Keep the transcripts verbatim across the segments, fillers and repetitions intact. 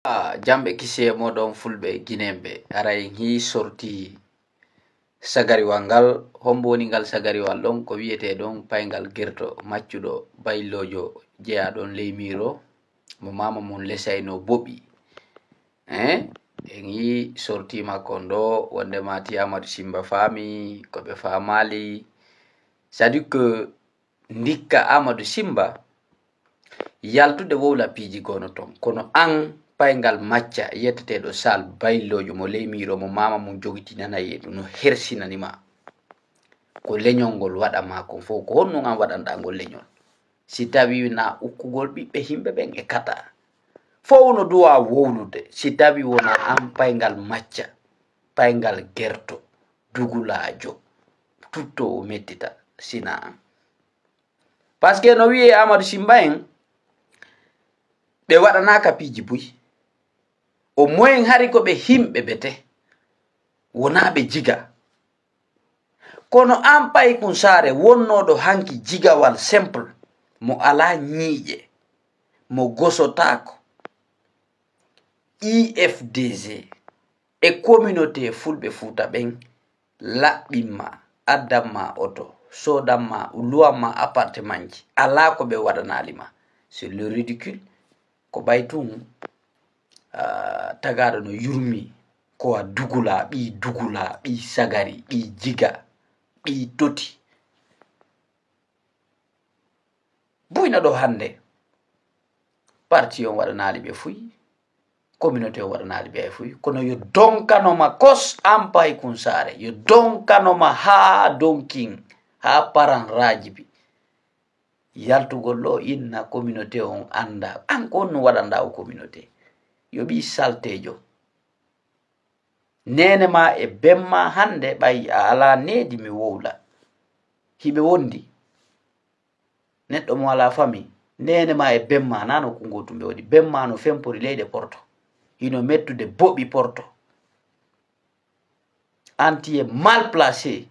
Ah, jamɓe kisiyee mooɗon fulɓe gineemɓe, aray hii sorti sagariwal ngal, hombo woni ngal sagariwal ɗon, ko wi'etee ɗon payngal gerto, maccuɗo, bayloojo, jeyaa ɗon ley miiro, mo maama mun lesaynoo boɓi. Eh? En yii sorti makko on ɗoo, wonde maati Amadou Simba faami, ko ɓe faamaali. C'est-à-dire que ndikka Amadou Simba yaltude wowla piiji goo no ton. Kono an payngal macca yetteteeɗo Sal bayloojo mo ley miiro mo maama mun jogitinanay e ɗum no hersinani ma. Ko leñol ngol waɗa ma kon fof, ko honɗum an waɗanɗaa ngol leñol? Si tawii na ukkugol ɓiɓɓe yimɓe ɓen e kata. Fof no duwaa wowlude, si tawii wonaa an payngal macca, payngal gerto, dugulaajo, tuttoowo mettita, sinaa an. Parce que no wi'ee Amadou Simba en, ɓe waɗanaaka piiji buy. O moyen hari ko ɓe yimɓe bete, wonaa ɓe jiga. Kono an Paykun Saare wonnooɗo hanki jigawal simple, mo alaa ñiiƴe, mo gosotaako, I F D G e communauté Fulɓe Fuuta ɓen laɓɓin ma, addan ma oto, soodan ma, luwan ma appartementji, alaa ko ɓe waɗanaali ma. C'est le ridicule. Ko ɓay tun, ah, tagaaɗo no yurmi, ko a dugulaa, ɓii dugulaa, ɓii sagari, ɓii jiga, ɓii toti. Buyna ɗo hannde, parti on waɗanaali ɓe fuy, communauté on waɗanaali ɓe fuy, kono yo donkano ma kos an Paykun Saare, yo donkano ma haa donkin, haa paran raajibi. Yaltugol ɗo inna communauté on annda, an ko honno waɗanɗaa o communauté? Yo ɓii salteejo. Neene maa e ben maa hannde ɓay a alaa needi mi wowla. Hiɓe wondi. Neɗɗo mo alaa famille. Neene maa e ben maa naa no ko ngootu ɓe woni. Ben maa no fempori leyɗe porto. Hino mettude boɓi porto. An tu es mal placé.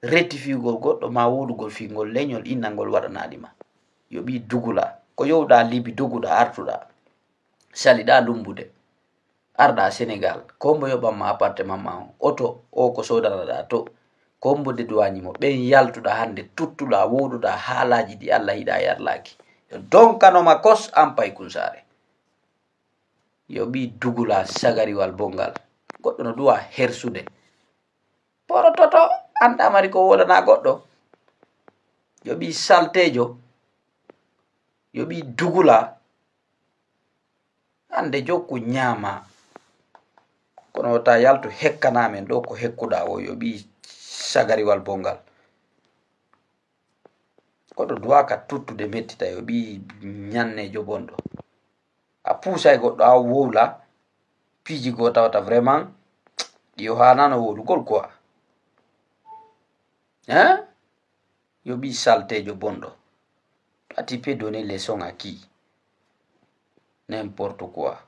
Rectifiugol goɗɗo maa woodugol fii ngol leñol innangol waɗanaali ma. Yo ɓii dugula. Ko yowɗaa Libi doguɗaa artuɗaa. Saliɗaa lumbude. Arɗaa Senegal, ko hombo yoɓan ma appartement ma on, oto o ko soodanaɗaa to, ko hombo deduwañi mo, ɓen yaltuɗaa hannde, tuttuɗaa, wowluɗaa haalaaji ɗi Alla yiɗaa yarlaaki. Yo donkano ma kos an Paykun Saare. Yo ɓii dugulaa sagariwal bonngal. Goɗɗo no duwaa hersude. Porototo, an ɗa mari ko wowlanaa goɗɗo. Yo ɓii salteejo. Yo ɓii dugulaa. Hannde jokku ñaama. Kono wota yaltu hekkana men ɗo ko hekkuɗaa o, yo ɓii sagariwal bonngal. Goɗɗo duwaaka tuttude mettita, yo ɓii ñanneejo bonɗo. A puusay goɗɗo, a wowla piiji goo tawata vraiment ɗi o haanano wowlugol quoi. Hein? Yo ɓii salteejo bonɗo. Toi, tu peux donner leçon à qui? N'importe quoi.